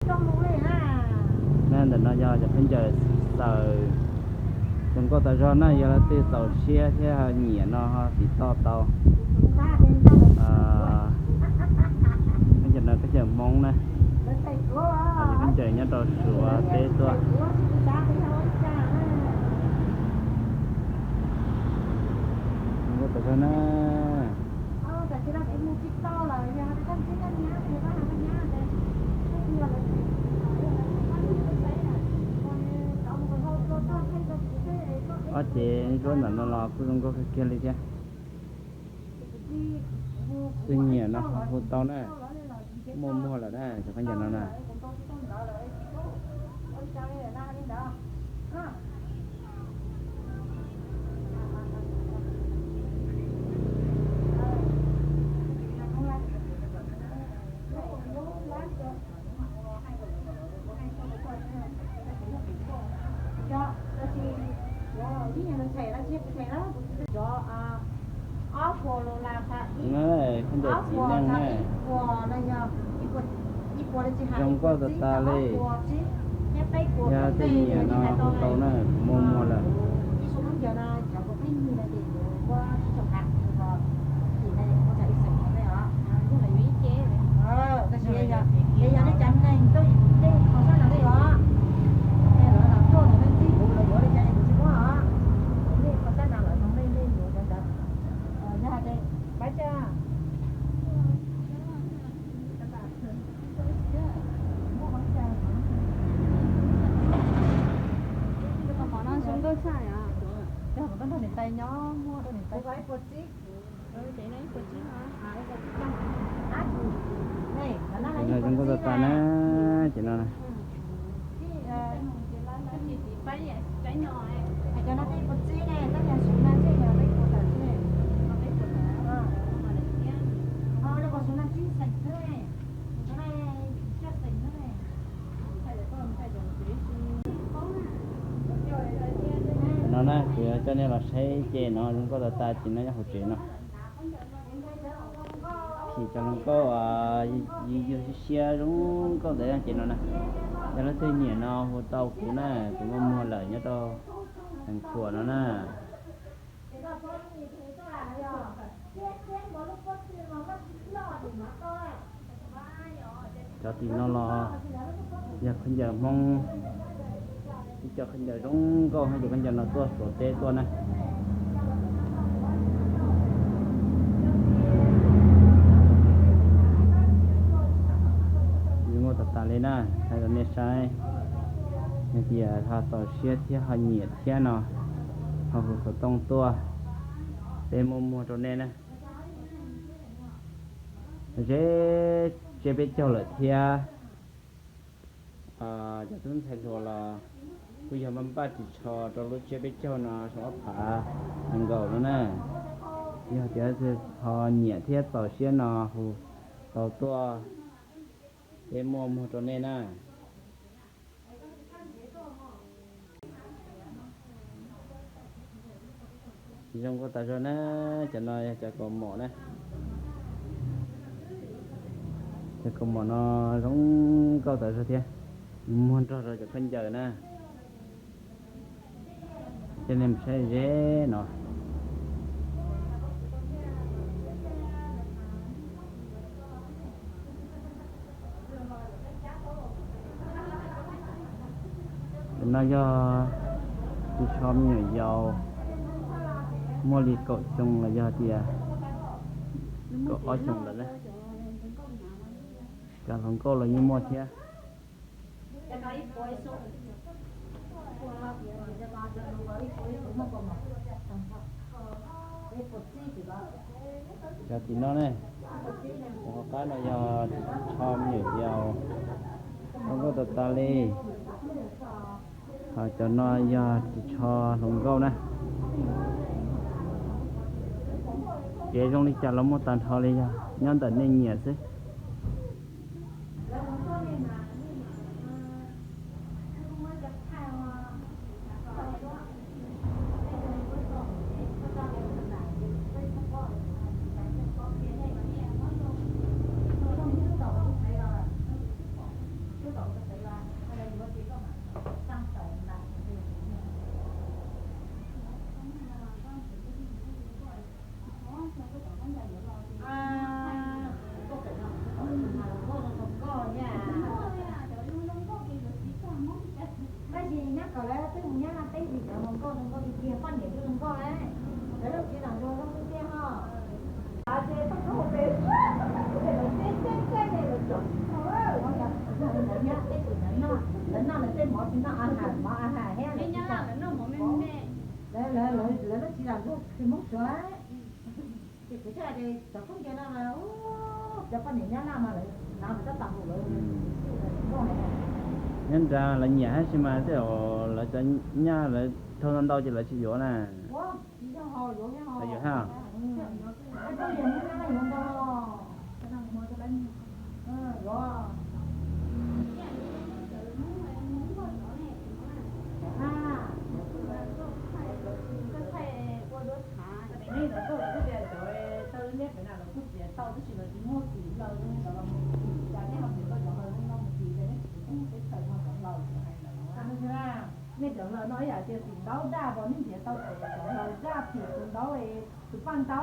Ntawm no yog cov khaub ncaws xaws zoo nkauj tas zog na, yog leej twg txaus siab thiab nyiam no ho tiv toj tau. Khaub ncaws no khaub ncaws Hmoob na, khaub ncaws nyob rau Suav teb tuaj. Zoo nkauj tas zog na. Ob cev zuab ntawm no los kuj zoo nkauj kawg kiag li thiab. Leej twg nyiam no ho hu tau na, muaj muag lawm na cov khaub ncaws no na. Khaub ncaws txiv neej na, zoo nkauj tas tas li. Yog leej twg nyiam no hu tau na, kuv muaj muag lawm. Qhov no zoo nkauj tshaj yom. Ces no ib puas tsib no. Ces no zoo nkauj tas tas na, ces no. No na, kuv yuav coj nej los saib ces no zoo nkauj tas tas ces no nyob hauv tsev no. Phim cov hluas nkauj yws yws siab siab zoo nkauj ntawd ces no na. Yog leej twg nyiam no hu tau kuv na, kuv muaj muag lawm nyob rau Xeev Khuam no na. Cov tim no los yog khaub ncaws Hmoob, ib co khaub ncaws zoo nkauj, ib co khaub ncaws no tuaj Suav teb tuaj na. Zoo nkauj tas tas li na, thaij rau nej saib. Yog tias ho txaus siab thiab ho nyiam thiab no, ho hu xov tooj tuaj, peb muaj muag rau nej na. Ze tsiab peb caug lawm thiab. Cov tub ntxhais hluas los kuj yog npaj npaj ris tsho rau lub tsiab peb caug no saum ob phav nees nkaum no na. Yog tias ho nyiam thiab txaus siab no hu tau tuaj, peb muaj muag rau nej na. Zoo nkauj tas zog na, cov no yog cov kaus mom na. Cov kaus mom no zoo nkauj tas zog thiab, muag nrog rau cov khaub ncaws na. Coj nej mus saib ze no. Cov no yog ris tsho me nyuam yaus, muaj li kaum xyoo los yog tias kaum ob xyoos lawm na. Cov hluas nkauj los yeej muaj thiab. Cov tim no ne, cov hauv qab no yog ris tsho me nyuam yaus, zoo nkauj tas tas li. Ho cov no yog ris tsho hluas nkauj na. Kev zoo li cas los muaj tag nrho li, yog nyob ntawm nej nyiam xwb. Tab sis nyab kom lawv twb mus nyab no teb vim cov hluas nkauj zoo nkauj tiag tiag, poj niam twb zoo nkauj na. Lawv lub txiv lam zoo zoo tiag ho. Ces toj koob hauv pes, lawv teb teb teb ne lawv tsom tsis tau. Nyab teb tus nyab noj, lawv noj lawv tej mov tsis noj a has, mov a has thiab lawv tsis tsom. Lawv lawv lawv lub txiv lam zoo kws Hmoob Suav. Ces kuv coj ces cov khaub ncaws no mas, cov poj niam nyab laj mas lawv hnav lawv tab tom hauv lawv. Nyob nrad lawv nyiam tab sis mas tej zaum lawv cov nyab lawv thau ntau ntau ces lawv tsis yuav na. Tsis yog, yuav thiab. Tsis yog, yuav thiab. Nej lawv kuj tias cov taw liab pem na lawv kuj txiav tau tab sis lawv tsis muaj xim laws zoo li cov laus mus xim, cas nej ho nrhiav tau cov laus zoo no mus xim, cas nej tsis tus tub teb chaws no cov laus hais ntawd. Nej cov laus no ib yam tias tim ntaub daj los nej nrhiav tau cov laus daj tim tus ntaub, tus paj ntaub.